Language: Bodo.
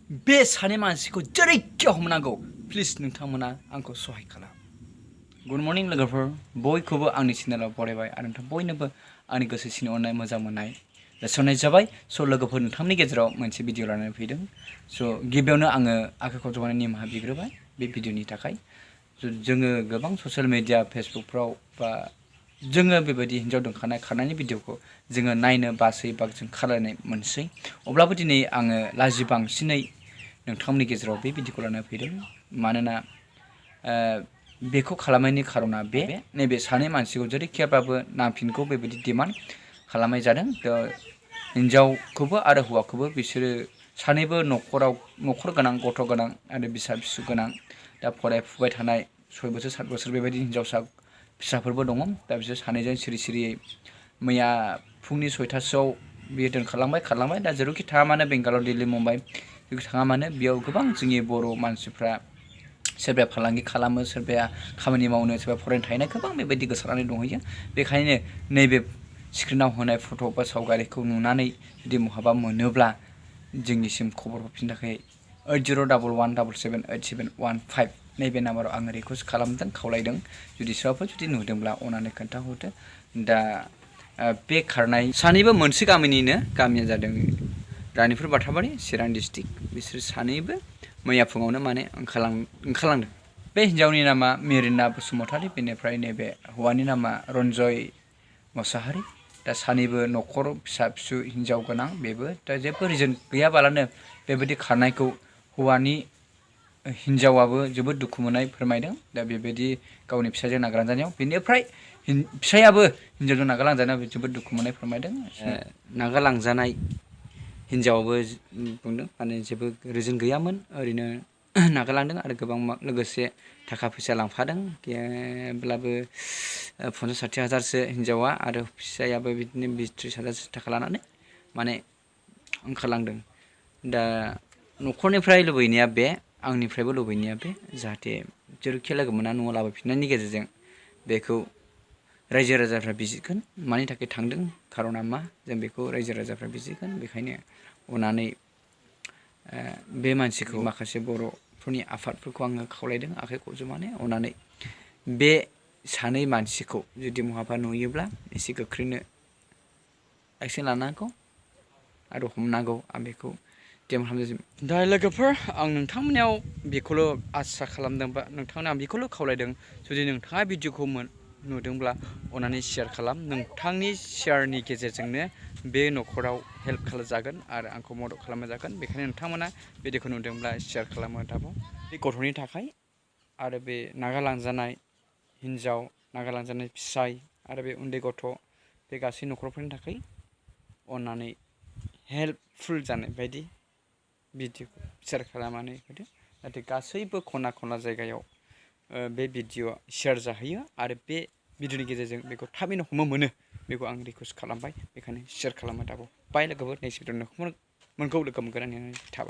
बे सानै मानसिखौ जेरैखि हमनांगौ प्लिज नोंथांमोना आंखौ सहाय खालाम। गुड मर्निं लोगोफोर, बयखौबो आंनि चेनेलाव बरायबाय आरो नोंथां बयनोबो आंनि गोसो सिंनि अननाय मोजां मोननाय जासिहरनाय जाबाय। स' लोगोफोर, नोंथांनि गेजेराव मोनसे भिडिअ लानानै फैदों। स' गिबियावनो आङो आखाइखौ ज'नानै निमाहा बिग्रोबाय बे भिडिअनि थाखाय। जोङो गोबां ससियेल मिडिया फेसबुकफ्राव बा जोङो बेबायदि हिन्जाव दोनखारनाय खारनायनि भिडिअखौ जोङो नायनो बासै बा जों खालायनाय मोनसै। अब्लाबो दिनै आङो लाजिबांसिनै नोंथांमोननि गेजेराव बे भिडिअखौ लानानै फैदों। मानोना बेखौ खालामनायनि खारना नैबे सानै मानसिखौ जेरैखियाब्लाबो नांफिनगौ बेबायदि डिमान्ड खालामनाय जादों। हिन्जावखौबो आरो हौवाखौबो बिसोरो सानैबो न'खर गोनां, गथ' गोनां आरो फिसा फिसौ गोनां। दा फरायफुबाय थानाय 6 बोसोर 7 बोसोर बेबायदि हिन्जावसा फिसाफोरबो दङ। दा बिसोर सानैजों सिरि सिरियै मैया फुंनि 6टासोआव बियो खारलांबाय। दा जेरावखि थाङा मानो, बेंगालर, दिल्ली, मुम्बाइ जेरावखि थाङा मानो, बेयाव गोबां जोंनि बर' मानसिफ्रा सोरबाया फालांगि खालामो, सोरबाया खामानि मावनो, सोरबा फरायनो थाहैनाय गोबां बेबायदि गोसारनानै दंहैयो। बेखायनो नैबे स्क्रिनाव होनाय फट' बा सावगारिखौ नुनानै जुदि बहाबा मोनोब्ला जोंनिसिम खबर हरफिननो थाखाय 8011778715 नैबे नाम्बाराव आङो रिकुवेस्ट खालामदों, खावलायदों। जुदि सोरबाफोर नुदोंब्ला अननानै खोन्थाहरदो। दा बे खारनाय सानैबो मोनसे गामिनिनो, गामिया जादों रानिपुर बाथाबारि, चिरां डिस्ट्रिक्ट। बिसोर सानैबो मैया फुङावनो माने ओंखारलांदों। बे हिन्जावनि नामा मेरिना बसुमतारी, बेनिफ्राय नैबे हौवानि नामा रन्जय मुसाहारि। दा सानैबो न'खर, फिसा फिसौ, हिन्जाव गोनां। बेबो दा जेबो रिजन गैयाबालानो बेबायदि खारनायखौ हौवानि हिन्जावाबो जोबोद दुखु मोननाय फोरमायदों। दा बेबायदि गावनि फिसाजों नागारलांजानायाव बेनिफ्राय फिसायाबो हिन्जावजों नागारलांजानायाव जोबोद दुखु मोननाय फोरमायदों। नागारलांजानाय हिन्जावाबो बुंदों माने जेबो रिजन गैयामोन, ओरैनो नागारलांदों आरो गोबां लोगोसे थाखा फैसा लांफादों। गैयाब्लाबो 50-60 हाजारसो हिन्जावा आरो फिसायाबो बिदिनो 20-30 हाजारसो थाखा लानानै माने ओंखारलांदों। दा न'खरनिफ्राय लुबैनाया बे, आंनिफ्रायबो लुबैनाया बे, जाहाथे जेरैखि लोगो मोना न'आव लाबोफिननायनि गेजेरजों बेखौ रायजो राजाफ्रा बिजिरगोन। मानि थाखाय थांदों, खारना मा, जों बेखौ रायजो राजाफ्रा बिजिरगोन। बेखायनो अननानै बे मानसिखौ माखासे बर'फोरनि आफादफोरखौ आङो खावलायदों आखाइ खबजबनानै अननानै बे सानै मानसिखौ जुदि बहाबा नुयोब्ला एसे गोख्रैनो एक्सन लानांगौ आरो हमनांगौ। आं बेखौ डिमान्ड खालामदों। दा लोगोफोर, आं नोंथांमोननियाव बेखौल' आसा खालामदों बा नोंथांमोना आं बेखौल' खावलायदों, जुदि नोंथाङा भिडिअखौ नुदोंब्ला अननानै शेयार खालाम। नोंथांनि शेयारनि गेजेरजोंनो बे न'खराव हेल्प खालामजागोन आरो आंखौ मदद खालामजागोन। बेखायनो नोंथांमोना भिडिअखौ नुदोंब्ला शेयार खालामो दाबाव। बे गथ'नि थाखाय आरो बे नागारलांजानाय हिन्जाव, नागारलांजानाय फिसाय आरो बे उन्दै गथ', बे गासै न'खरफोरनि थाखाय अननानै हेल्पफुल जानाय बायदि भिडिअखौ शेयार खालामनानै होदो, जाहाथे गासैबो खना खनला जायगायाव बे भिडिअआ शेयार जाहैयो आरो बे भिडिअनि गेजेरजों बेखौ थाबैनो हमनो मोनो। बेखौ आं रिकुवेस्ट खालामबाय, बेखायनो शेयार खालामो दाबाव। बाय लोगोफोर, नेक्स्ट भिडिअ मोनखौ लोगो मोनगोन होननानै थाबाय।